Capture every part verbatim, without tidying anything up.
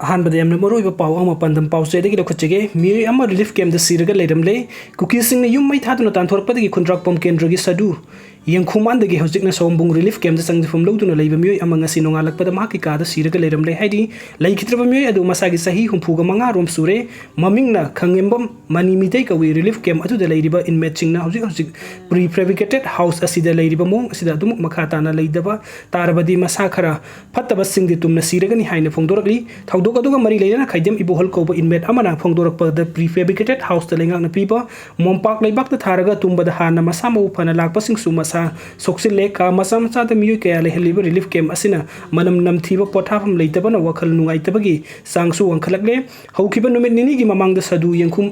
ꯑꯍꯥꯟꯕꯗ ꯌꯥꯝꯅ ꯃꯔꯨꯑꯣꯏꯕ ꯄꯥꯎ ꯑꯃ ꯄꯥꯟꯗꯝ ꯄꯥꯎꯆꯦꯗꯒꯤ ꯂꯧꯈꯠꯆꯒꯦ꯫ ꯃꯤꯑꯣꯏ ꯑꯃ ꯔꯤꯂꯤꯐ ꯀꯦꯝꯞꯇ ꯁꯤꯔꯒ ꯂꯩꯔꯝꯂꯦ꯫ ꯀꯨꯀꯤꯁꯤꯡꯅ ꯌꯨꯝ ꯃꯩ ꯊꯥꯗꯨꯅ ꯇꯥꯟꯊꯣꯔꯛꯄꯗꯒꯤ ꯈꯨꯟꯗ꯭ꯔꯥꯛꯄꯝ ꯀꯦꯟꯗ꯭ꯔꯒꯤ ꯁꯥꯗꯨ ꯌꯦꯡꯈꯨꯃꯥꯟꯗꯒꯤ ꯍꯧꯖꯤꯛꯅ ꯁꯑꯣꯝꯕꯨꯡ ꯔꯤꯂꯤꯐ ꯀꯦꯝꯞꯇ ꯆꯪꯖꯐꯝ ꯂꯧꯗꯨꯅ ꯂꯩꯕ ꯃꯤꯑꯣꯏ ꯑꯃ ꯉꯁꯤ ꯅꯣꯡꯉꯥꯜꯂꯛꯄꯗ ꯃꯍꯥꯛꯀꯤ ꯀꯥꯗ ꯁꯤꯔꯒ ꯂꯩꯔꯝꯂꯦ ꯍꯥꯏꯔꯤ꯫ ꯂꯩꯈꯤꯗ꯭ꯔꯕ ꯃꯤꯑꯣꯏ ꯑꯗꯨ ꯃꯁꯥꯒꯤ ꯆꯍꯤ ꯍꯨꯝꯐꯨꯒ ꯃꯉꯥ ꯔꯣꯝ ꯁꯨꯔꯦ꯫ ꯃꯃꯤꯡꯅ ꯈꯪꯉꯦꯝꯕꯝ ꯃꯅꯤ ꯃꯤꯇꯩ ꯀꯧꯏ꯫ ꯔꯤꯂꯤꯐ ꯀꯦꯝꯞ ꯑꯗꯨꯗ ꯂꯩꯔꯤꯕ ꯏꯟꯃꯦꯠꯁꯤꯡꯅ ꯍꯧꯖꯤꯛ ꯍꯧꯖꯤꯛ ꯄ꯭ꯔꯤ ꯐꯦꯕ꯭ꯔꯤꯀꯦꯇꯦꯠ ꯍꯥꯎꯁ ꯑꯁꯤꯗ ꯂꯩꯔꯤꯕ ꯃꯑꯣꯡ ꯑꯁꯤꯗ ꯑꯗꯨꯃꯛ ꯃꯈꯥ ꯇꯥꯅ ꯂꯩꯇꯕ ꯇꯥꯔꯕꯗꯤ ꯃꯁꯥ ꯈꯔ ꯐꯠꯇꯕꯁꯤꯡꯗꯤ ꯇꯨꯝꯅ ꯁꯤꯔꯒꯅꯤ ꯍꯥꯏꯅ ꯐꯣꯡꯗꯣꯔꯛꯂꯤ꯫ ꯊꯧꯗꯣꯛ ꯑꯗꯨꯒ ꯃꯔꯤ ꯂꯩꯅꯅ ꯈꯥꯏꯗꯦꯝ ꯏꯕꯣꯍꯜ ꯀꯧꯕ ꯏꯟꯃꯦꯠ ꯑꯃꯅ ꯐꯣꯡꯗꯣꯔꯛꯄꯗ ꯄ꯭ꯔꯤ ꯐꯦꯕ꯭ꯔꯤꯀꯦꯇꯦꯠ ꯍꯥꯎꯁꯇ ꯂꯩꯉꯥꯛꯅ ꯄꯤꯕ ꯃꯣꯝꯄꯥꯛ ꯂꯩꯕꯥꯛꯇ ꯊꯥꯔꯒ ꯇꯨꯝꯕꯗ ꯍꯥꯟꯅ ꯃꯁꯥ ꯃꯎ ꯐꯅ ꯂꯥꯛꯄꯁꯤꯡꯁꯨ ꯃꯁꯥ ꯁꯣꯛꯆꯤꯜꯂꯦ꯫ ꯀꯥ ꯃꯆꯥ ꯃꯆꯥꯗ ꯃꯤꯑꯣꯏ ꯀꯌꯥ ꯂꯩꯍꯜꯂꯤꯕ ꯔꯤꯂꯤꯐ ꯀꯦꯝꯞ ꯑꯁꯤꯅ ꯃꯅꯝ ꯅꯝꯊꯤꯕ ꯄꯣꯊꯥꯐꯝ ꯂꯩꯇꯕꯅ ꯋꯥꯈꯜ ꯅꯨꯡꯉꯥꯏꯇꯕꯒꯤ ꯆꯥꯡꯁꯨ ꯋꯥꯡꯈꯠꯂꯛꯂꯦ꯫ ꯍꯧꯈꯤꯕ ꯅꯨꯃꯤꯠ ꯅꯤꯅꯤꯒꯤ ꯃꯃꯥꯡꯗ ꯁꯥꯗꯨ ꯌꯦꯡꯈꯨꯝ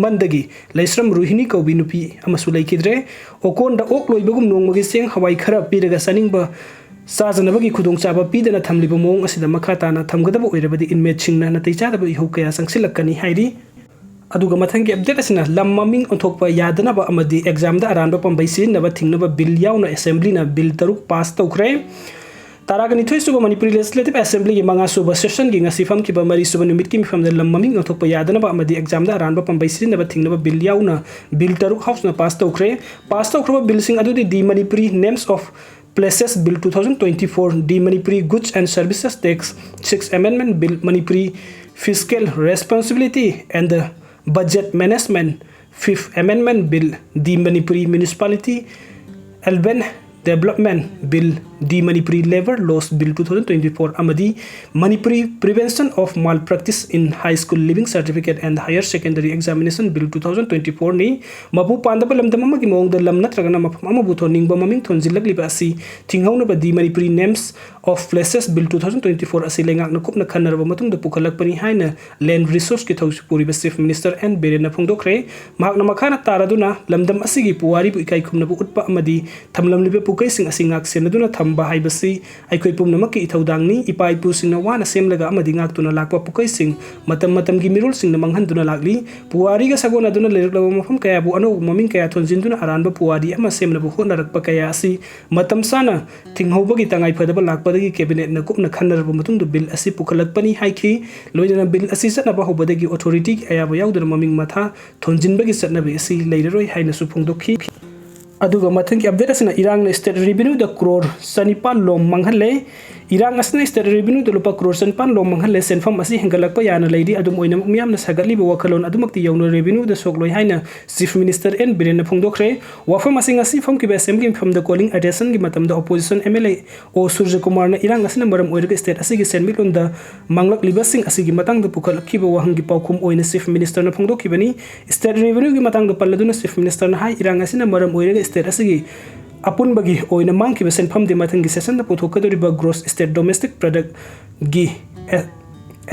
ꯃꯟꯗꯒꯤ ꯂꯩꯁ꯭ꯔꯝ ꯔꯣꯍꯤꯅꯤ ꯀꯧꯕꯤ ꯅꯨꯄꯤ ꯑꯃꯁꯨ ꯂꯩꯈꯤꯗ꯭ꯔꯦ꯫ ꯑꯣꯀꯣꯟꯗ ꯑꯣꯛ ꯂꯣꯏꯕꯒꯨꯝ ꯅꯣꯡꯃꯒꯤ ꯆꯦꯡ ꯍꯋꯥꯏ ꯈꯔ ꯄꯤꯔꯒ ꯆꯥꯅꯤꯡꯕ ꯆꯥꯖꯅꯕꯒꯤ ꯈꯨꯗꯣꯡꯆꯥꯕ ꯄꯤꯗꯅ ꯊꯝꯂꯤꯕ ꯃꯑꯣꯡ ꯑꯁꯤꯗ ꯃꯈꯥ ꯇꯥꯅ ꯊꯝꯒꯗꯕ ꯑꯣꯏꯔꯕꯗꯤ ꯏꯟꯃꯦꯠꯁꯤꯡꯅ ꯅꯥꯇꯩ ꯆꯥꯗꯕ ꯏꯍꯧ ꯀꯌꯥ ꯆꯪꯁꯤꯜꯂꯛꯀꯅꯤ ꯍꯥꯏꯔꯤ꯫ ꯑꯗꯨꯒ ꯃꯊꯪꯒꯤ ꯑꯞꯗꯦꯠ ꯑꯁꯤꯅ ꯂꯝ ꯃꯃꯤꯡ ꯑꯣꯟꯊꯣꯛꯄ ꯌꯥꯗꯅꯕ ꯑꯃꯗꯤ ꯑꯦꯛꯖꯥꯝꯗ ꯑꯔꯥꯟꯕ ꯄꯥꯝꯕꯩ ꯁꯤꯖꯤꯟꯅꯕ ꯊꯤꯡꯅꯕ ꯕꯤꯜ ꯌꯥꯎꯅ ꯑꯦꯁꯦꯝꯕ꯭ꯂꯤꯅ ꯕꯤꯜ ꯇꯔꯨꯛ ꯄꯥꯁ ꯇꯧꯈ꯭ꯔꯦ꯫ ꯇꯔꯥꯒ ꯅꯤꯊꯣꯏ ꯁꯨꯕ ꯃꯅꯤꯄꯨꯔꯤ ꯂꯦꯖꯤꯁꯂꯦꯇꯤꯚ ꯑꯦꯁꯦꯝꯕ꯭ꯂꯤꯒꯤ ꯃꯉꯥ ꯁꯨꯕ ꯁꯦꯁꯟꯒꯤ ꯉꯁꯤ ꯐꯝꯈꯤꯕ ꯃꯔꯤ ꯁꯨꯕ ꯅꯨꯃꯤꯠꯀꯤ ꯃꯤꯐꯝꯗ ꯂꯝ ꯃꯃꯤꯡ ꯑꯣꯟꯊꯣꯛꯄ ꯌꯥꯗꯅꯕ ꯑꯃꯗꯤ ꯑꯦꯛꯖꯥꯝꯗ ꯑꯔꯥꯟꯕ ꯄꯥꯝꯕꯩ ꯁꯤꯖꯤꯟꯅꯕ ꯊꯤꯡꯅꯕ ꯕꯤꯜ ꯌꯥꯎꯅ ꯕꯤꯜ ꯇꯔꯨꯛ ꯍꯥꯎꯁꯅ ꯄꯥꯁ ꯇꯧꯈ꯭ꯔꯦ꯫ ꯄꯥꯁ ꯇꯧꯈ꯭ꯔꯕ ꯕꯤꯜꯁꯤꯡ ꯑꯗꯨꯗꯤ the Manipuri names of places bill two thousand twenty four, the Manipuri goods and services tax sixth ꯑꯦꯃꯦꯟꯃꯦꯟ bill, Manipuri fiscal responsibility and the budget management fifth ꯑꯦꯃꯦꯟꯃꯦꯟ bill, the Manipuri municipality urban development bill, the Manipuri labour laws bill two thousand twenty four ꯑꯃꯗꯤ Manipuri prevention of malpractice in high school leaving certificate and higher secondary examination bill two thousand twenty ꯐꯣꯔꯅꯤ꯫ ꯃꯄꯨ ꯄꯥꯟꯗꯕ ꯂꯝꯗꯝ ꯑꯃꯒꯤ ꯃꯑꯣꯡꯗ ꯂꯝ ꯅꯠꯇ꯭ꯔꯒꯅ ꯃꯐꯝ ꯑꯃꯕꯨ ꯊꯣꯟꯅꯤꯡꯕ ꯃꯃꯤꯡ ꯊꯣꯟꯖꯤꯜꯂꯛꯂꯤꯕ ꯑꯁꯤ ꯊꯤꯡꯍꯧꯅꯕ the Manipuri names of places bill two thousand twenty four ꯑꯁꯤ ꯂꯩꯉꯥꯛꯅ ꯀꯨꯞꯅ ꯈꯟꯅꯔꯕ ꯃꯇꯨꯡꯗ ꯄꯨꯈꯠꯂꯛꯄꯅꯤ ꯍꯥꯏꯅ ꯂꯦꯟ ꯔꯤꯁꯣꯔꯁꯀꯤ ꯊꯧꯁꯤꯜ ꯄꯨꯔꯤꯕ ꯆꯤꯐ ꯃꯤꯅꯤꯁꯇꯔ ꯑꯦꯟ ꯕꯤꯔꯦꯟꯅ ꯐꯣꯡꯗꯣꯛꯈ꯭ꯔꯦ꯫ ꯃꯍꯥꯛꯅ ꯃꯈꯥ ꯇꯥꯔꯗꯨꯅ ꯂꯝꯗꯝ ꯑꯁꯤꯒꯤ ꯄꯨꯋꯥꯔꯤꯕꯨ ꯏꯀꯥꯏ ꯈꯨꯝꯅꯕ ꯎꯠꯄ ꯑꯃꯗꯤ ꯊꯝꯂꯝꯂꯤꯕ ꯄꯨꯀꯩꯁꯤꯡ ꯑꯁꯤ ꯉꯥꯛ ꯁꯦꯟꯅꯗꯨꯅ ꯊꯝ ꯍꯥꯏꯕꯁꯤ ꯑꯩꯈꯣꯏ ꯄꯨꯝꯅꯃꯛꯀꯤ ꯏꯊꯧꯗꯥꯡꯅꯤ꯫ ꯏꯄꯥ ꯏꯄꯨꯁꯤꯡꯅ ꯋꯥꯅ ꯁꯦꯝꯂꯒ ꯑꯃꯗꯤ ꯉꯥꯛꯇꯨꯅ ꯂꯥꯛꯄ ꯄꯨꯈꯩꯁꯤꯡ ꯃꯇꯝ ꯃꯇꯝꯒꯤ ꯃꯤꯔꯣꯜꯁꯤꯡꯅ ꯃꯥꯡꯍꯟꯗꯨꯅ ꯂꯥꯛꯂꯤ꯫ ꯄꯨꯋꯥꯔꯤꯒ ꯁꯥꯒꯣꯟꯅꯗꯨꯅ ꯂꯩꯔꯛꯂꯕ ꯃꯐꯝ ꯀꯌꯥꯕꯨ ꯑꯅꯧꯕ ꯃꯃꯤꯡ ꯀꯌꯥ ꯊꯣꯟꯖꯤꯟꯗꯨꯅ ꯑꯔꯥꯟꯕ ꯄꯨꯋꯥꯔꯤ ꯑꯃ ꯁꯦꯝꯅꯕ ꯍꯣꯠꯅꯔꯛꯄ ꯀꯌꯥ ꯑꯁꯤ ꯃꯇꯝ ꯆꯥꯅ ꯊꯤꯡꯍꯧꯕꯒꯤ ꯇꯉꯥꯏꯐꯗꯕ ꯂꯥꯛꯄꯗꯒꯤ ꯀꯦꯕꯤꯅꯦꯠꯅ ꯀꯨꯞꯅ ꯈꯟꯅꯔꯕ ꯃꯇꯨꯡꯗ ꯕꯤꯜ ꯑꯁꯤ ꯄꯨꯈꯠꯂꯛꯄꯅꯤ ꯍꯥꯏꯈꯤ꯫ ꯂꯣꯏꯅꯅ ꯕꯤꯜ ꯑꯁꯤ ꯆꯠꯅꯕ ꯍꯧꯕꯗꯒꯤ ꯑꯣꯊꯣꯔꯤꯇꯤꯒꯤ ꯑꯌꯥꯕ ꯌꯥꯎꯗꯅ ꯃꯃꯤꯡ ꯃꯊꯥ ꯊꯣꯟꯖꯤꯟꯕꯒꯤ ꯆꯠꯅꯕꯤ ꯑꯁꯤ ꯂꯩꯔꯔꯣꯏ ꯍꯥꯏꯅꯁꯨ ꯐꯣꯡꯗꯣꯛꯈꯤ꯫ ꯑꯗꯨꯒ ꯃꯊꯪꯒꯤ ꯑꯞꯗꯦꯠ ꯑꯁꯤꯅ ꯏꯔꯥꯡꯅ ꯁ꯭ꯇꯦꯠ ꯔꯦꯚꯤꯅ꯭ꯌꯨꯗ ꯀ꯭ꯔꯣꯔ ꯆꯅꯤꯄꯥꯟ ꯂꯣꯝ ꯃꯥꯡꯍꯜꯂꯦ꯫ ꯏꯔꯥꯡ ꯑꯁꯤꯅ ꯁ꯭ꯇꯦꯠ ꯔꯦꯚꯤꯅ꯭ꯌꯨꯗ ꯂꯨꯄꯥ ꯀ꯭ꯔꯣꯔ ꯆꯅꯤꯄꯥꯟ ꯂꯣꯝ ꯃꯥꯡꯍꯜꯂꯦ꯫ ꯁꯦꯟꯐꯝ ꯑꯁꯤ ꯍꯦꯟꯒꯠꯂꯛꯄ ꯌꯥꯅ ꯂꯩꯔꯤ꯫ ꯑꯗꯨꯝ ꯑꯣꯏꯅꯃꯛ, ꯃꯤꯌꯥꯝꯅ ꯁꯥꯒꯠꯂꯤꯕ ꯋꯥꯈꯜꯂꯣꯟ ꯑꯗꯨꯃꯛꯇꯤ ꯌꯧꯅ ꯔꯦꯚꯤꯅ꯭ꯌꯨꯗ ꯁꯣꯛꯂꯣꯏ ꯍꯥꯏꯅ ꯆꯤꯐ ꯃꯤꯅꯤꯁꯇꯔ ꯑꯦꯟ ꯕꯤꯔꯦꯟꯅ ꯐꯣꯡꯗꯣꯛꯈ꯭ꯔꯦ꯫ ꯋꯥꯐꯝ ꯑꯁꯤ ꯉꯁꯤ ꯐꯝꯈꯤꯕ ꯑꯦꯁꯦꯝꯕ꯭ꯂꯤꯒꯤ ꯃꯤꯐꯝꯗ ꯀꯣꯂꯤꯡ ꯑꯦꯇꯦꯟꯁꯟꯒꯤ ꯃꯇꯝꯗ ꯑꯣꯄꯣꯖꯤꯁꯟ ꯑꯦꯝ ꯑꯦꯜ ꯑꯦ ꯑꯣ ꯁꯨꯔꯖꯀꯨꯃꯥꯔꯅ ꯏꯔꯥꯡ ꯑꯁꯤꯅ ꯃꯔꯝ ꯑꯣꯏꯔꯒ ꯁ꯭ꯇꯦꯠ ꯑꯁꯤꯒꯤ ꯁꯦꯟꯃꯤꯠꯂꯣꯟꯗ ꯃꯥꯡꯂꯛꯂꯤꯕꯁꯤꯡ ꯑꯁꯤꯒꯤ ꯃꯇꯥꯡꯗ ꯄꯨꯈꯠꯂꯛꯈꯤꯕ ꯋꯥꯍꯪꯒꯤ ꯄꯥꯎꯈꯨꯝ ꯑꯣꯏꯅ ꯆꯤꯐ ꯃꯤꯅꯤꯁꯇꯔꯅ ꯐꯣꯡꯗꯣꯛꯈꯤꯕꯅꯤ꯫ ꯁ꯭ꯇꯦꯠ ꯔꯦꯚꯤꯅ꯭ꯌꯨꯒꯤ ꯃꯇꯥꯡꯗ ꯄꯜꯂꯗꯨꯅ ꯆꯤꯐ ꯃꯤꯅꯤꯁꯇꯔꯅ ꯍꯥꯏ, ꯏꯔꯥꯡ ꯑꯁꯤꯅ ꯃꯔꯝ ꯑꯣꯏꯔꯒ ꯁ꯭ꯇꯦꯠ ꯑꯁꯤꯒꯤ ꯑꯄꯨꯟꯕꯒꯤ ꯑꯣꯏꯅ ꯃꯥꯡꯈꯤꯕ ꯁꯦꯟꯐꯝꯗꯤ ꯃꯊꯪꯒꯤ ꯁꯦꯁꯟꯗ ꯄꯨꯊꯣꯛꯀꯗꯧꯔꯤꯕ ꯒ꯭ꯔꯣꯁ ꯁ꯭ꯇꯦꯠ ꯗꯣꯃꯦꯁꯇꯤꯛ ꯄ꯭ꯔꯗꯛꯒꯤ ꯑꯦ-,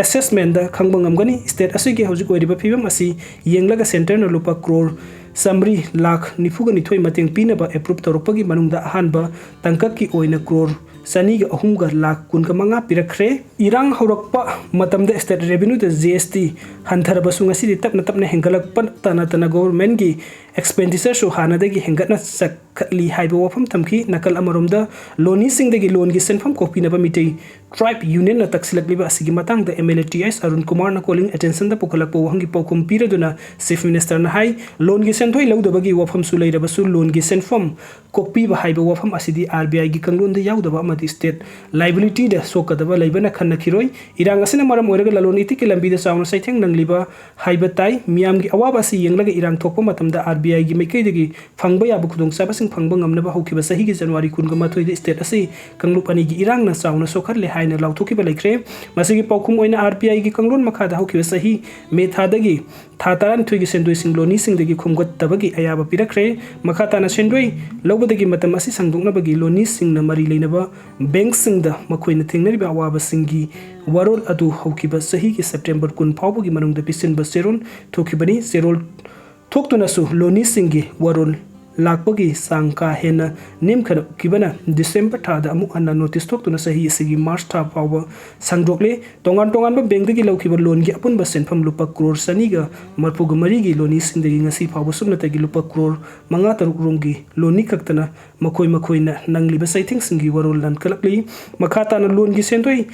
ꯑꯦꯁꯦꯁꯃꯦꯟꯗ ꯈꯪꯕ ꯉꯝꯒꯅꯤ꯫ ꯁ꯭ꯇꯦꯠ ꯑꯁꯤꯒꯤ ꯍꯧꯖꯤꯛ ꯑꯣꯏꯔꯤꯕ ꯐꯤꯕꯝ ꯑꯁꯤ ꯌꯦꯡꯂꯒ ꯁꯦꯟꯇꯔꯅ ꯂꯨꯄꯥ ꯀ꯭ꯔꯣꯔ ꯆꯥꯃꯔꯤ ꯂꯥꯈ ꯅꯤꯐꯨꯒ ꯅꯤꯊꯣꯏ ꯃꯇꯦꯡ ꯄꯤꯅꯕ ꯑꯦꯄ꯭ꯔꯨꯞ ꯇꯧꯔꯛꯄꯒꯤ ꯃꯅꯨꯡꯗ ꯑꯍꯥꯟꯕ ꯇꯥꯡꯀꯛꯀꯤ ꯑꯣꯏꯅ ꯀ꯭ꯔꯣꯔ ꯆꯅꯤꯒ ꯑꯍꯨꯝꯒ ꯂꯥꯈ ꯀꯨꯟꯒ ꯃꯉꯥ ꯄꯤꯔꯛꯈ꯭ꯔꯦ꯫ ꯏꯔꯥꯡ ꯍꯧꯔꯛꯄ ꯃꯇꯝꯗ ꯁ꯭ꯇꯦꯠ ꯔꯦꯚꯤꯅ꯭ꯌꯨꯗ ꯖꯤ ꯑꯦꯁ ꯇꯤ ꯍꯟꯊꯔꯕꯁꯨ ꯉꯁꯤꯗꯤ ꯇꯞꯅ ꯇꯞꯅ ꯍꯦꯟꯒꯠꯂꯛꯄ ꯇꯅ ꯇꯅ ꯒꯣꯚꯔꯟꯃꯦꯟꯠꯀꯤ ꯑꯦꯛꯁꯄꯦꯟꯗꯤꯆꯔꯁꯨ ꯍꯥꯟꯅꯗꯒꯤ ꯍꯦꯟꯒꯠꯅ ꯆꯠꯈꯠꯂꯤ ꯍꯥꯏꯕ ꯋꯥꯐꯝ ꯊꯝꯈꯤ꯫ ꯅꯥꯀꯜ ꯑꯃꯔꯣꯝꯗ ꯂꯣꯅꯤꯁꯤꯡꯗꯒꯤ ꯂꯣꯟꯒꯤ ꯁꯦꯟꯐꯝ ꯀꯣꯛꯄꯤꯅꯕ ꯃꯤꯇꯩ ꯇ꯭ꯔꯥꯏꯕ ꯌꯨꯅꯤꯌꯟꯅ ꯇꯛꯁꯤꯜꯂꯛꯂꯤꯕ ꯑꯁꯤꯒꯤ ꯃꯇꯥꯡꯗ M L A T H Arun ꯀꯨꯃꯥꯔꯅ ꯀꯣꯂꯤꯡ ꯑꯦꯇꯦꯟꯁꯟꯗ ꯄꯨꯈꯠꯂꯛꯄ ꯋꯥꯍꯪꯒꯤ ꯄꯥꯎꯈꯨꯝ ꯄꯤꯔꯗꯨꯅ ꯆꯤꯐ ꯃꯤꯅꯤꯁꯇꯔꯅ ꯍꯥꯏ, ꯂꯣꯟꯒꯤ ꯁꯦꯟꯊꯣꯏ ꯂꯧꯗꯕꯒꯤ ꯋꯥꯐꯝꯁꯨ ꯂꯩꯔꯕꯁꯨ ꯂꯣꯟꯒꯤ ꯁꯦꯟꯐꯝ ꯀꯣꯛꯄꯤꯕ ꯍꯥꯏꯕ ꯋꯥꯐꯝ ꯑꯁꯤꯗꯤ ꯑꯥꯔ ꯕꯤ ꯑꯥꯏꯒꯤ ꯀꯥꯡꯂꯣꯟꯗ ꯌꯥꯎꯗꯕ ꯑꯃꯗꯤ ꯁ꯭ꯇꯦꯠ ꯂꯥꯏꯕꯤꯂꯤꯇꯤꯗ ꯁꯣꯛꯀꯗꯕ ꯂꯩꯕꯅ ꯈꯟꯅꯈꯤꯔꯣꯏ꯫ ꯏꯔꯥꯡ ꯑꯁꯤꯅ ꯃꯔꯝ ꯑꯣꯏꯔꯒ ꯂꯂꯣꯟ ꯏꯇꯤꯛꯀꯤ ꯂꯝꯕꯤꯗ ꯆꯥꯎꯅ ꯆꯩꯊꯦꯡ ꯅꯪꯂꯤꯕ ꯍꯥꯏꯕ ꯇꯥꯏ꯫ ꯃꯤꯌꯥꯝꯒꯤ ꯑꯋꯥꯕ ꯑꯁꯤ ꯌꯦꯡꯂꯒ ꯏꯔꯥꯡ ꯊꯣꯛꯄ ꯃꯇꯝꯗ ꯑꯥꯔ ꯕꯤ ꯑꯥꯏꯒꯤ ꯃꯥꯏꯀꯩꯗꯒꯤ ꯐꯪꯕ ꯌꯥꯕ ꯈꯨꯗꯣꯡꯆꯥꯕꯁꯤꯡ ꯐꯪꯕ ꯉꯝꯅꯕ ꯍꯧꯈꯤꯕ ꯆꯍꯤꯒꯤ ꯖꯅꯋꯥꯔꯤ ꯀꯨꯟꯒ ꯃꯥꯊꯣꯏꯗ ꯁ꯭ꯇꯦꯠ ꯑꯁꯤ ꯀꯥꯡꯂꯨꯞ ꯑꯅꯤꯒꯤ ꯏꯔꯥꯡꯅ ꯆꯥꯎꯅ ꯁꯣꯛꯍꯜꯂꯦ ꯍꯥꯏꯅ ꯂꯥꯎꯊꯣꯛꯈꯤꯕ ꯂꯩꯈ꯭ꯔꯦ꯫ ꯃꯁꯤꯒꯤ ꯄꯥꯎꯈꯨꯝ ꯑꯣꯏꯅ ꯑꯥꯔ ꯕꯤ ꯑꯥꯏꯒꯤ ꯀꯥꯡꯂꯣꯟ ꯃꯈꯥꯗ ꯍꯧꯈꯤꯕ ꯆꯍꯤ ꯃꯦ ꯊꯥꯗꯒꯤ ꯊꯥ ꯇꯔꯥꯅꯤꯊꯣꯏꯒꯤ ꯁꯦꯟꯗꯣꯏꯁꯤꯡ ꯂꯣꯅꯤꯁꯤꯡꯗꯒꯤ ꯈꯣꯝꯒꯠꯇꯕꯒꯤ ꯑꯌꯥꯕ ꯄꯤꯔꯛꯈ꯭ꯔꯦ꯫ ꯃꯈꯥ ꯇꯥꯅ ꯁꯦꯟꯗꯣꯏ ꯂꯧꯕꯗꯒꯤ ꯃꯇꯝ ꯑꯁꯤ ꯁꯥꯡꯗꯣꯛꯅꯕꯒꯤ ꯂꯣꯅꯤꯁꯤꯡꯅ ꯃꯔꯤ ꯂꯩꯅꯕ ꯕꯦꯡꯛꯁꯤꯡꯗ ꯃꯈꯣꯏꯅ ꯊꯦꯡꯅꯔꯤꯕ ꯑꯋꯥꯕꯁꯤꯡꯒꯤ ꯋꯥꯔꯣꯜ ꯑꯗꯨ ꯍꯧꯈꯤꯕ ꯆꯍꯤꯒꯤ ꯁꯦꯞꯇꯦꯝꯕꯔ ꯀꯨꯟ ꯐꯥꯎꯕꯒꯤ ꯃꯅꯨꯡꯗ ꯄꯤꯁꯤꯟꯕ ꯆꯦꯔꯣꯜ ꯊꯣꯛꯈꯤꯕꯅꯤ꯫ ꯆꯦꯔꯣꯜ ꯊꯣꯛꯇꯨꯅꯁꯨ ꯂꯣꯅꯤꯁꯤꯡꯒꯤ ꯋꯥꯔꯣꯜ ꯂꯥꯛꯄꯒꯤ ꯆꯥꯡ ꯀꯥ ꯍꯦꯟꯅ ꯅꯦꯝꯈꯠꯈꯤꯕꯅ ꯗꯤꯁꯦꯝꯕꯔ ꯊꯥꯗ ꯑꯃꯨꯛ ꯍꯟꯅ ꯅꯣꯇꯤꯁ ꯊꯣꯛꯇꯨꯅ ꯆꯍꯤ ꯑꯁꯤꯒꯤ ꯃꯥꯔꯆ ꯊꯥ ꯐꯥꯎꯕ ꯁꯥꯡꯗꯣꯛꯂꯦ꯫ ꯇꯣꯉꯥꯟ ꯇꯣꯉꯥꯟꯕ ꯕꯦꯡꯛꯇꯒꯤ ꯂꯧꯈꯤꯕ ꯂꯣꯟꯒꯤ ꯑꯄꯨꯟꯕ ꯁꯦꯟꯐꯝ ꯂꯨꯄꯥ ꯀ꯭ꯔꯣꯔ ꯆꯅꯤꯒ ꯃꯔꯤꯐꯨꯒ ꯃꯔꯤꯒꯤ ꯂꯣꯟꯃꯤꯁꯤꯡꯗꯒꯤ ꯉꯁꯤ ꯐꯥꯎꯕ ꯁꯨꯞꯅꯇꯒꯤ ꯂꯨꯄꯥ ꯀ꯭ꯔꯣꯔ ꯃꯉꯥ ꯇꯔꯨꯛ ꯔꯣꯝꯒꯤ ꯂꯣꯟꯃꯤ ꯈꯛꯇꯅ ꯃꯈꯣꯏ ꯃꯈꯣꯏꯅ ꯅꯪꯂꯤꯕ ꯆꯩꯊꯦꯡꯁꯤꯡꯒꯤ ꯋꯥꯔꯣꯜ ꯂꯥꯟꯈꯠꯂꯛꯂꯤ꯫ ꯃꯈꯥ ꯇꯥꯅ ꯂꯣꯟꯒꯤ ꯁꯦꯟꯗꯣꯏ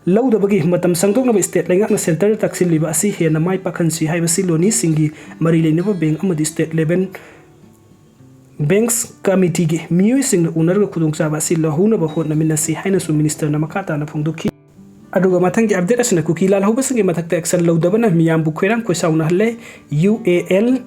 ꯂꯧꯗꯕꯒꯤ ꯃꯇꯝ ꯁꯥꯡꯗꯣꯛꯅꯕ ꯁ꯭ꯇꯦꯠ ꯂꯩꯉꯥꯛꯅ ꯁꯦꯟꯇꯔꯗ ꯇꯥꯛꯁꯤꯜꯂꯤꯕ ꯑꯁꯤ ꯍꯦꯟꯅ ꯃꯥꯏ ꯄꯥꯛꯍꯟꯁꯤ ꯍꯥꯏꯕꯁꯤ ꯂꯣꯟꯃꯤꯁꯤꯡꯒꯤ ꯃꯔꯤ ꯂꯩꯅꯕ ꯕꯦꯡꯛ ꯑꯃꯗꯤ ꯁ꯭ꯇꯦꯠ ꯂꯦꯚꯦꯜ ꯕꯦꯡꯛꯁ ꯀꯃꯤꯇꯤꯒꯤ ꯃꯤꯑꯣꯏꯁꯤꯡꯅ ꯎꯅꯔꯒ ꯈꯨꯗꯣꯡꯆꯥꯕ ꯑꯁꯤ ꯂꯧꯍꯧꯅꯕ ꯍꯣꯠꯅꯃꯤꯟꯅꯁꯤ ꯍꯥꯏꯅꯁꯨ ꯃꯤꯅꯤꯁꯇꯔꯅ ꯃꯈꯥ ꯇꯥꯅ ꯐꯣꯡꯗꯣꯛꯈꯤ꯫ ꯑꯗꯨꯒ ꯃꯊꯪꯒꯤ ꯑꯞꯗꯦꯠ ꯑꯁꯤꯅ ꯀꯨꯀꯤ ꯂꯥꯜꯍꯧꯕꯁꯤꯡꯒꯤ ꯃꯊꯛꯇ ꯑꯦꯛꯁꯟ ꯂꯧꯗꯕꯅ ꯃꯤꯌꯥꯝꯕꯨ ꯈꯣꯏꯔꯥꯡ ꯈꯣꯏꯁꯥꯎꯅꯍꯜꯂꯦ꯫ ꯌꯨ ꯑꯦ ꯑꯦꯜ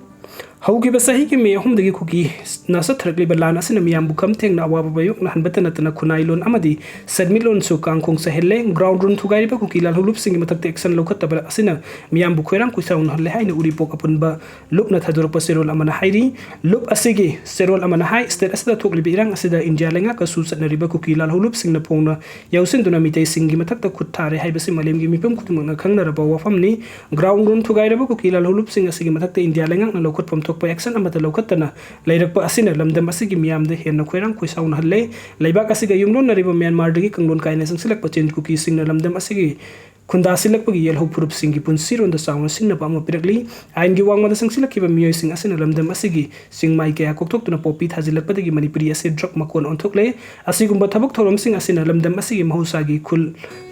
ꯍꯧꯈꯤꯕ ꯆꯍꯤꯒꯤ ꯃꯦ ꯑꯍꯨꯝꯗꯒꯤ ꯀꯨꯀꯤꯅ ꯆꯠꯊꯔꯛꯂꯤꯕ ꯂꯥꯟ ꯑꯁꯤꯅ ꯃꯤꯌꯥꯝꯕꯨ ꯈꯝ ꯊꯦꯡꯅ ꯑꯋꯥꯕ ꯃꯥꯌꯣꯛꯅꯍꯟꯕꯇ ꯅꯠꯇꯅ ꯈꯨꯟꯅꯥꯏꯂꯣꯟ ꯑꯃꯗꯤ ꯁꯦꯟꯃꯤꯠꯂꯣꯟꯁꯨ ꯀꯥꯡꯈꯣꯡ ꯆꯥꯏꯍꯜꯂꯦ꯫ ꯒ꯭ꯔꯥꯎꯟ ꯔꯨꯜ ꯊꯨꯒꯥꯏꯔꯤꯕ ꯀꯨꯀꯤ ꯂꯥꯜꯍꯧꯂꯨꯞꯁꯤꯡꯒꯤ ꯃꯊꯛꯇ ꯑꯦꯛꯁꯟ ꯂꯧꯈꯠꯇꯕ ꯑꯁꯤꯅ ꯃꯤꯌꯥꯝꯕꯨ ꯈꯣꯏꯔꯥꯡ ꯈꯣꯏꯁꯥꯎꯅꯍꯜꯂꯦ ꯍꯥꯏꯅ ꯎꯔꯤꯄꯣꯛ ꯑꯄꯨꯟꯕ ꯂꯨꯞꯅ ꯊꯥꯗꯣꯔꯛꯄ ꯆꯦꯔꯣꯜ ꯑꯃꯅ ꯍꯥꯏꯔꯤ꯫ ꯂꯨꯞ ꯑꯁꯤꯒꯤ ꯆꯦꯔꯣꯜ ꯑꯃꯅ ꯍꯥꯏ, ꯁ꯭ꯇꯦꯠ ꯑꯁꯤꯗ ꯊꯣꯛꯂꯤꯕ ꯏꯔꯥꯡ ꯑꯁꯤꯗ ꯏꯟꯗꯤꯌꯥ ꯂꯩꯉꯥꯛꯀꯁꯨ ꯆꯠꯅꯔꯤꯕ ꯀꯨꯀꯤ ꯂꯥꯜꯍꯧꯂꯨꯞꯁꯤꯡꯅ ꯐꯣꯡꯅ ꯌꯥꯎꯁꯤꯟꯗꯨꯅ ꯃꯤꯇꯩꯁꯤꯡꯒꯤ ꯃꯊꯛꯇ ꯈꯨꯠ ꯊꯥꯔꯦ ꯍꯥꯏꯕꯁꯤ ꯃꯥꯂꯦꯝꯒꯤ ꯃꯤꯄꯨꯝ ꯈꯨꯗꯤꯡꯃꯛꯅ ꯈꯪꯅꯔꯕ ꯋꯥꯐꯝꯅꯤ꯫ ꯒ꯭ꯔꯥꯎꯟ ꯔꯨꯜ ꯊꯨꯒꯥꯏꯔꯕ ꯀꯨꯀꯤ ꯂꯥꯜꯍꯧꯂꯨꯞꯁꯤꯡ ꯑꯁꯤꯒꯤ ꯃꯊꯛꯇ ꯏꯟꯗꯤꯌꯥ ꯂꯩꯉꯥꯛꯅ ꯂꯧꯈꯠꯐꯝ ꯊꯣꯛꯄ ꯑꯦꯛꯁꯟ ꯑꯃꯠꯇ ꯂꯧꯈꯠꯇꯅ ꯂꯩꯔꯛꯄ ꯑꯁꯤꯅ ꯂꯝꯗꯝ ꯑꯁꯤꯒꯤ ꯃꯤꯌꯥꯝꯗ ꯍꯦꯟꯅ ꯈꯣꯏꯔꯥꯡ ꯈꯣꯏꯁꯥꯎꯅꯍꯜꯂꯦ꯫ ꯂꯩꯕꯥꯛ ꯑꯁꯤꯒ ꯌꯨꯝꯂꯣꯟꯅꯔꯤꯕ ꯃ꯭ꯌꯥꯟꯃꯥꯔꯗꯒꯤ ꯀꯥꯡꯂꯣꯟ ꯀꯥꯏꯅ ꯆꯪꯁꯤꯜꯂꯛꯄ ꯆꯤꯟ ꯀꯨꯀꯤꯁꯤꯡꯅ ꯂꯝꯗꯝ ꯑꯁꯤꯒꯤ ꯈꯨꯟꯗꯥꯁꯤꯜꯂꯛꯄꯒꯤ ꯌꯦꯜꯍꯧ ꯐꯨꯔꯨꯞꯁꯤꯡꯒꯤ ꯄꯨꯟꯁꯤꯔꯣꯟꯗ ꯆꯥꯎꯅ ꯁꯤꯡꯅꯕ ꯑꯃ ꯄꯤꯔꯛꯂꯤ꯫ ꯑꯥꯏꯟꯒꯤ ꯋꯥꯡꯃꯗ ꯆꯪꯁꯤꯜꯂꯛꯈꯤꯕ ꯃꯤꯑꯣꯏꯁꯤꯡ ꯑꯁꯤꯅ ꯂꯝꯗꯝ ꯑꯁꯤꯒꯤ ꯆꯤꯡꯃꯥꯏ ꯀꯌꯥ ꯀꯣꯛꯊꯣꯛꯇꯨꯅ ꯄꯣꯄꯤ ꯊꯥꯖꯤꯜꯂꯛꯄꯗꯒꯤ ꯃꯅꯤꯄꯨꯔꯤ ꯑꯁꯤ ꯗ꯭ꯔꯒ ꯃꯀꯣꯟ ꯑꯣꯟꯊꯣꯛꯂꯦ꯫ ꯑꯁꯤꯒꯨꯝꯕ ꯊꯕꯛ ꯊꯧꯔꯝꯁꯤꯡ ꯑꯁꯤꯅ ꯂꯝꯗꯝ ꯑꯁꯤꯒꯤ ꯃꯍꯧꯁꯥꯒꯤ ꯈꯨꯜ,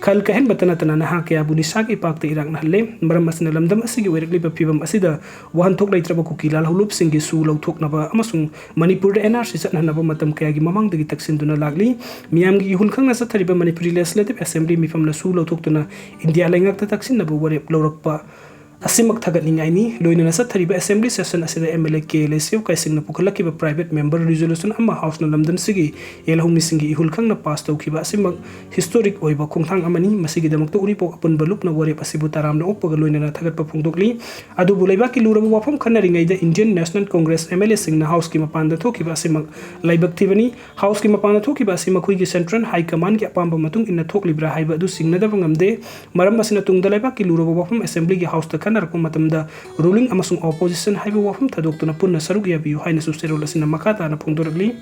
ꯈꯜ ꯀꯥꯏꯍꯟꯕꯇ ꯅꯠꯇꯅ ꯅꯍꯥ ꯀꯌꯥꯕꯨ ꯅꯤꯁꯥꯒꯤ ꯏꯄꯥꯛꯇ ꯏꯔꯥꯛꯅꯍꯜꯂꯦ꯫ ꯃꯔꯝ ꯑꯁꯤꯅ ꯂꯝꯗꯝ ꯑꯁꯤꯒꯤ ꯑꯣꯏꯔꯛꯂꯤꯕ ꯐꯤꯕꯝ ꯑꯁꯤꯗ ꯋꯥꯍꯟꯊꯣꯛ ꯂꯩꯇ꯭ꯔꯕ ꯀꯨꯀꯤ ꯂꯥꯜꯍꯧꯂꯨꯞꯁꯤꯡꯒꯤ ꯁꯨ ꯂꯧꯊꯣꯛꯅꯕ ꯑꯃꯁꯨꯡ ꯃꯅꯤꯄꯨꯔꯗ ꯑꯦꯟ ꯑꯥꯔ ꯁꯤ ꯆꯠꯅꯅꯕ ꯃꯇꯝ ꯀꯌꯥꯒꯤ ꯃꯃꯥꯡꯗꯒꯤ ꯇꯛꯁꯤꯟꯗꯨꯅ ꯂꯥꯛꯂꯤ꯫ ꯃꯤꯌꯥꯝꯒꯤ ꯏꯍꯨꯜ ꯈꯪꯅ ꯆꯠꯊꯔꯤꯕ ꯃꯅꯤꯄꯨꯔꯤ ꯂꯦꯖꯤꯁꯂꯦꯇꯤꯚ ꯑꯦꯁꯦꯝꯕ꯭ꯂꯤ ꯃꯤꯐꯝꯅ ꯁꯨ ꯂꯧꯊꯣꯛꯇꯨꯅ ꯏꯟꯗꯤꯌꯥ ꯂꯩꯉꯥꯛꯇ ꯇꯛꯁꯤꯟꯅꯕ ꯋꯥꯔꯦꯞ ꯂꯧꯔꯛꯄ ꯑꯁꯤꯃꯛ ꯊꯥꯒꯠꯅꯤꯡꯉꯥꯏꯅꯤ꯫ ꯂꯣꯏꯅꯅ ꯆꯠꯊꯔꯤꯕ ꯑꯦꯁꯦꯝꯕ꯭ꯂꯤ ꯁꯦꯁꯟ ꯑꯁꯤꯗ M L A K L ꯁꯤꯌꯨ ꯀꯥꯏꯁꯤꯡꯅ ꯄꯨꯈꯠꯂꯛꯈꯤꯕ ꯄ꯭ꯔꯥꯏꯚꯦꯠ ꯃꯦꯝꯕꯔ ꯔꯤꯖꯣꯂꯨꯁꯟ ꯑꯃ ꯍꯥꯎꯁꯅ ꯂꯝꯗꯝꯁꯤꯒꯤ ꯌꯦꯜꯍꯧꯃꯤꯁꯤꯡꯒꯤ ꯏꯍꯨꯜ ꯈꯪꯅ ꯄꯥꯁ ꯇꯧꯈꯤꯕ ꯑꯁꯤꯃꯛ ꯍꯤꯁꯇꯣꯔꯤꯛ ꯑꯣꯏꯕ ꯈꯣꯡꯊꯥꯡ ꯑꯃꯅꯤ꯫ ꯃꯁꯤꯒꯤꯗꯃꯛꯇ ꯎꯔꯤꯄꯣꯛ ꯑꯄꯨꯟꯕ ꯂꯨꯞꯅ ꯋꯥꯔꯦꯞ ꯑꯁꯤꯕꯨ ꯇꯔꯥꯝꯅ ꯑꯣꯛꯄꯒ ꯂꯣꯏꯅꯅ ꯊꯥꯒꯠꯄ ꯐꯣꯡꯗꯣꯛꯂꯤ꯫ ꯑꯗꯨꯕꯨ ꯂꯩꯕꯥꯛꯀꯤ ꯂꯨꯔꯕ ꯋꯥꯐꯝ ꯈꯟꯅꯔꯤꯉꯩꯗ Indian national Congress M L ꯑꯦꯁꯤꯡꯅ ꯍꯥꯎꯁꯀꯤ ꯃꯄꯥꯟꯗ ꯊꯣꯛꯈꯤꯕ ꯑꯁꯤꯃꯛ ꯂꯥꯏꯕꯛ ꯊꯤꯕꯅꯤ꯫ ꯍꯥꯎꯁꯀꯤ ꯃꯄꯥꯟꯗ ꯊꯣꯛꯈꯤꯕ ꯑꯁꯤ ꯃꯈꯣꯏꯒꯤ ꯁꯦꯟꯇ꯭ꯔꯦꯜ ꯍꯥꯏ ꯀꯃꯥꯟꯒꯤ ꯑꯄꯥꯝꯕ ꯃꯇꯨꯡ ꯏꯟꯅ ꯊꯣꯛꯂꯤꯕ꯭ꯔꯥ ꯍꯥꯏꯕ ꯑꯗꯨ ꯆꯤꯡꯅꯗꯕ ꯉꯝꯗꯦ꯫ ꯃꯔꯝ ꯑꯁꯤꯅ ꯇꯨꯡꯗ ꯂꯩꯕꯥꯛꯀꯤ ꯂꯨꯔꯕ ꯋꯥꯐꯝ ꯑꯦꯁꯦꯝꯕ꯭ꯂꯤꯒꯤ ꯍꯥꯎꯁꯇ ꯈꯟꯅꯔꯛꯄ ꯃꯇꯝꯗ ruling ꯑꯃꯁꯨꯡ opposition ꯍꯥꯏꯕ ꯋꯥꯐꯝ ꯊꯥꯗꯣꯛꯇꯨꯅ ꯄꯨꯟꯅ ꯁꯔꯨꯛ ꯌꯥꯕꯤꯌꯨ ꯍꯥꯏꯅꯁꯨ ꯆꯦꯔꯣꯜ ꯑꯁꯤꯅ ꯃꯈꯥ ꯇꯥꯅ ꯐꯣꯡꯗꯣꯔꯛꯂꯤ꯫